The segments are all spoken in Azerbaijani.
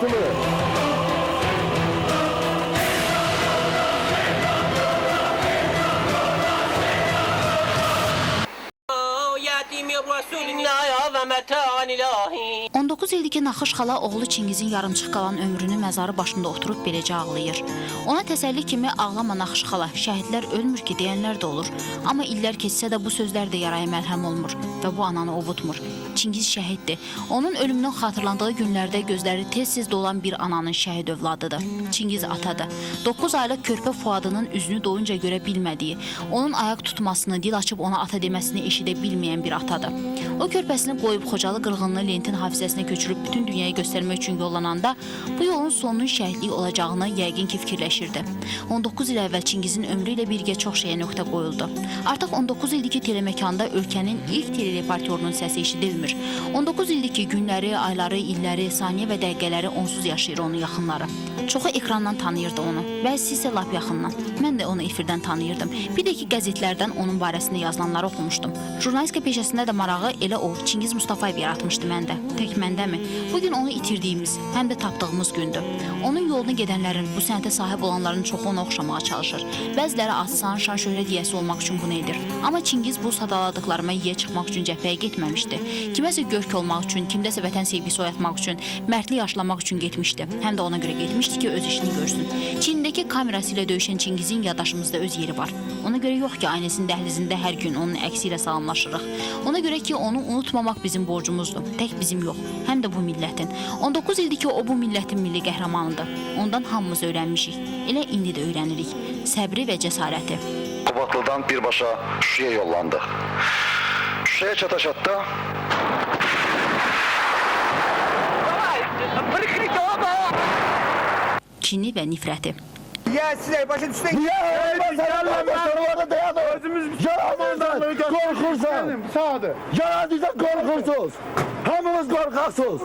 kimi. Ilahi. 19 ildir ki, Naxış xala oğlu Çingizin yarımçıq qalan ömrünü məzarı başında oturub beləcə ağlayır. Ona təsəlli kimi ağlama Naxış xala, şəhidlər ölmür ki deyənlər də olur. Amma illər keçsə də bu sözlər də yaraya məlhəm olmur və bu ananı ovutmur. Çingiz şəhiddir. Onun ölümünün xatırlandığı günlərdə gözləri tez-tez dolan bir ananın şəhid övladıdır. Çingiz atadır. 9 aylıq körpə Fuadının üzünü doyunca görə bilmədiyi, onun ayaq tutmasını, dil açıb ona ata deməsini eşidə bilməyən bir atadır. O körpəsini qoyub Xocalı qırğınını lentin hafizəsinə köçürüb bütün dünyaya göstərmək üçün yollananda bu yolun sonunun şəhidlik olacağını yəqin ki fikirləşirdi. 19 il əvvəl Çingizin ömrü ilə birgə çox şeyə nöqtə qoyuldu. Artıq 19 ildir ki, teleməkanda ölkənin ilk telereportyorunun səsi eşidilmir. 19 ildir ki, günləri, ayları, illəri, saniyə və dəqiqələri onsuz yaşayır onun yaxınları. Çoxu ekrandan tanıyırdı onu, bəzisi isə lap yaxından. Mən də onu efirdən tanıyırdım. Bir də ki, qəzetlərdən onun barəsində yazılanları oxumuşdum. Jurnalistika peşəsində də marağı elə o, Çingiz Mustafayev yaratmışdı məndə. Tək məndəmi? Bu gün onu itirdiyimiz, həm də tapdığımız gündür. Onun yolunu gedənlərin, bu sənətə sahib olanların çoxu ona oxşamağa çalışır. Bəziləri asan, şan şöhrət yiyəsi olmaq üçün bunu edir. Amma Çingiz bu sadaladıqlarıma yiyə çıxmaq üçün cəbhəyə getməmişdi. Kiməsə görk olmaq üçün, kimdəsə vətən sevgisi oyatmaq üçün, mərdlik aşılamaq üçün getmişdi. Həm də ona görə getmişdi ki, öz işini görsün. Çindəki kamerası ilə döyüşən Çingizin yaddaşımızda öz yeri var. Ona görə yox ki, aynəsinin dəhlizində hər gün onun əksi ilə salamlaşırıq. Ona görə ki, onu unutmamaq bizim borcumuzdur. Tək bizim yox, həm də bu millətin. 19 ildir ki, o bu millətin milli qəhrəmanıdır. Ondan hamımız öyrənmişik. Elə indi də öyrənirik. Səbri və cəsarəti. Qubadlıdan birbaşa Şuşaya yollandıq. Şuşaya çata-çatda Kini və nifrəti. Ya size başa düşsün. Niye ölmez? Orada dayanın. Özümüz Yalan korkursan. Sağdır. Yalan deyirsən korkursuz. Hamımız korkaksız.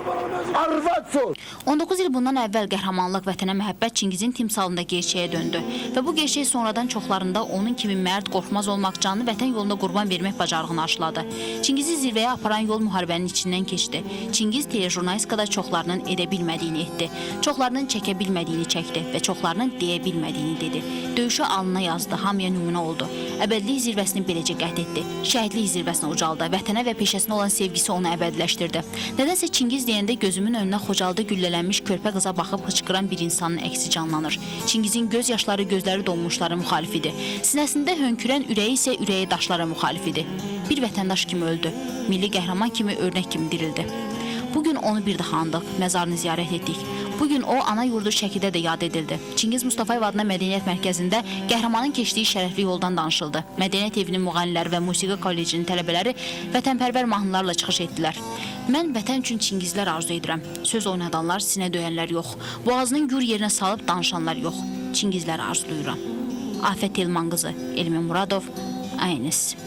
Arvadsız. 19 il bundan əvvəl qəhrəmanlıq, vətənə məhəbbət Çingizin timsalında gerçəyə döndü və bu gerçək sonradan çoxlarında onun kimi mərd, qorxmaz olmaq, canını vətən yolunda qurban vermək bacarığını aşıladı. Çingizi zirvəyə aparan yol müharibənin içindən keçdi. Çingiz telejurnalistikada çoxlarının edə bilmədiyini etdi. Çoxlarının çəkə bilmədiyini çəkdi və çoxlarının deyə bilmədiyini dedi. Döyüşü alnına yazdı, hamıya nümunə oldu. Əbədilik zirvəsini beləcə qət etdi. Şəhidlik zirvəsinə ucaldı. Vətənə və peşəsinə olan sevgisi onu əbədiləşdirdi. Nədənsə Çingiz deyəndə gözümün önünə Xocalıda güllələnmiş körpə qıza baxıb hıçqıran bir insanın əksi canlanır. Çingizin göz yaşları gözləri donmuşlara müxalif idi. Sinəsində hönkürən ürəyi isə ürəyi daşlara müxalif idi. Bir vətəndaş kimi öldü. Milli qəhrəman kimi örnək kimi dirildi. Bugün onu bir daha andıq, məzarını ziyarət etdik. Bugün o ana yurdu Şəkidə də yad edildi. Çingiz Mustafayev adına Mədəniyyət Mərkəzində qəhrəmanın keçdiyi şərəfli yoldan danışıldı. Mədəniyyət evinin müğənniləri və musiqi kollecinin tələbələri vətənpərvər mahnılarla çıxış etdilər. Mən vətən üçün Çingizlər arzu edirəm. Söz oynadanlar, sinə döyənlər yox. Boğazının gür yerinə salıb danışanlar yox. Çingizlər arzulayıram. Afət Elman qızı, Elmin Muradov, ANS.